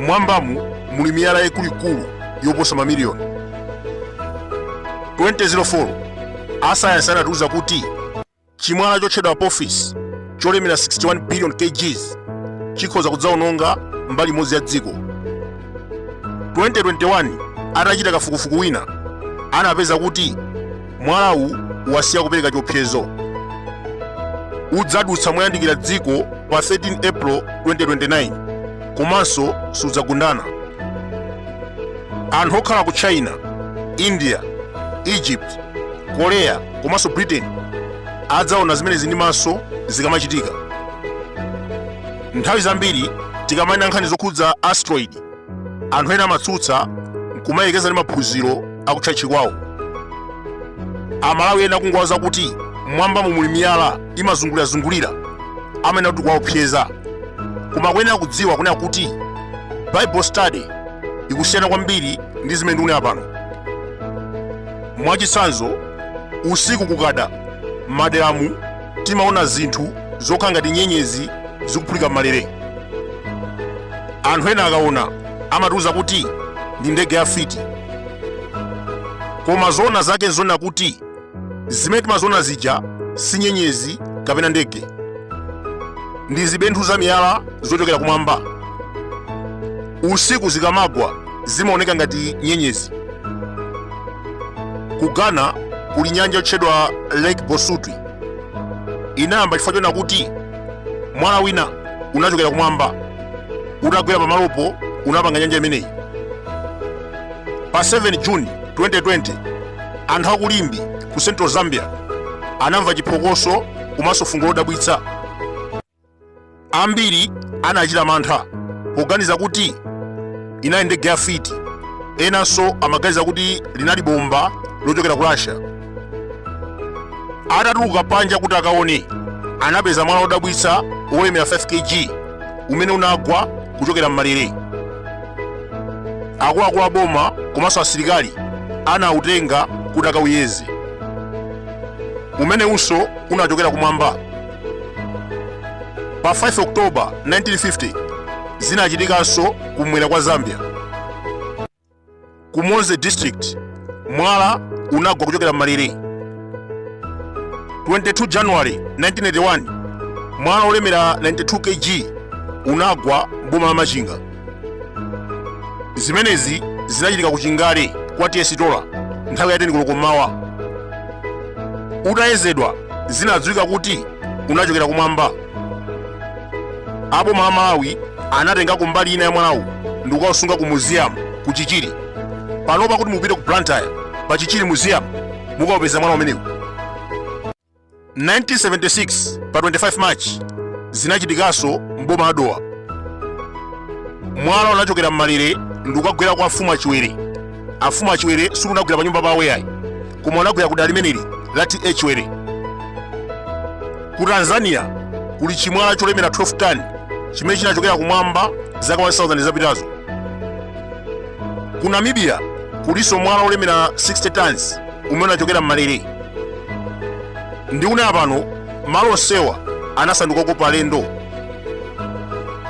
Mwambamu muli miyala ikuluikulu yoposa mamiliyoni. 2004 asayansi anatiuza kuti chimwala chotchedwa Apophis cholemera 61 billion kgs chikhoza kudzaononga mbali imodzi ya dziko. 2021 atachita kafukufuku wina anapeza kuti mwalawu wasiya kupereka chiopsezo. Udzadutsa moyandikira dziko pa 13 April 2029 komanso sudzagundana. Anthu okhala ku China, India, Egypt, Korea komanso Britain adzaona zimenezi ndi maso zikamachitika. Nthawi zambiri tikamanena nkhani zokhudza asteroid, anthu ena amatsutsa nkumayelekeza ndi maphunziro akutchalitchi kwawo. Amalawi ena kungowauza kuti mwambamu muli miyala imazungulirazungulira, amanena kuti kuwaopseza. Koma akuyenera kudziwa kunena kuti Bible study ikusiyana kwambiri ndi zimene ndikunena pano. Mwachitsanzo, usiku kukada m'maderamu timaona zinthu zokhala ngati nyenyezi zikuphulika m'malere. Anthu ena akaona amatiuza kuti ndi ndege ya fiti, koma zoona zake nzonena kuti zimene timaziona zija si nyenyezi kapena ndege, ndi zibenthu za miyala zochokera kumwamba. Usiku zikamagwa zimaoneka ngati nyenyezi. Ku Ghana kuli nyanja yotchedwa Lake Bosutwi. Inayamba chifukwa chonena kuti mwala wina unachokera kumwamba, utagwera pamalopo unapanga nyanja imeneyi. Pa 7 June 2020 anthu aku Limbe ku Central Zambia anamva chiphokoso komanso fungo lodabwitsa. Ambiri anachita mantha poganiza kuti inali ndege ya fiti, enanso amaganiza kuti linali bomba lochokera ku Russia. Atatuluka panja kuti akaone, anapeza mwala wodabwitsa wolemera 5 kg umene unagwa kuchokera m'malere. Akuluakulu a boma komanso asilikali anautenga kuti akauyeze. Umenewunso unachokera kumwamba. Pa 5 October 1950 zinachitikanso kumwera kwa Zambia. Ku Monze District mwala unagwa kuchokera m'malere. 22 January 1981 mwala olemera 92 kg unagwa m'boma la Machinga. Zimenezi zinachitika ku Chingale kwa T/A Sitola nthawi ya 10 koloko mmawa. Utayezedwa zinadziwika kuti unachokera kumwamba. Aboma la Malawi anatengako mbali ina ya mwalawu ndikukausunga ku museum ku Chichiri. Panopa kuti mupite ku Blantyre pa Chichiri Museum mukaupeza mwala umenewu. 1976 pa 25 March zinachitikanso m'boma la Dowa. Mwala unachokera m'malere ndikukagwera kwa afumu achiwere. Afumu achiwere siunagwera pa nyumba pawo yayi, koma unagwera ku dera limeneli la T/A Chiwere. Ku Tanzania kuli chimwala cholemera 12 ton chimene chinachokera kumwamba zaka 1000 zapitazo. Ku Namibia kulinso mwala olemera 60 tons umene unachokera m'malere. Ndikunena pano malo onsewa anasanduka okopa alendo.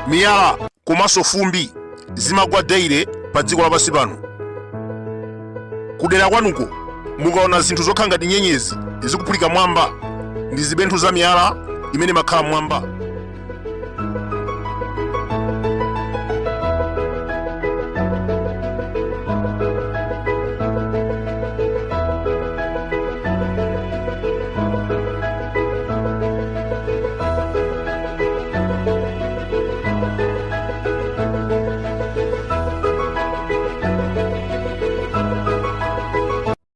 Miyala komanso fumbi zimagwa daily pa dziko lapansi pano. Kudera kwanuko mukaona zinthu zokhala ngati nyenyezi zikuphulika mwamba, ndi zibenthu za miyala imene imakhala mwamba.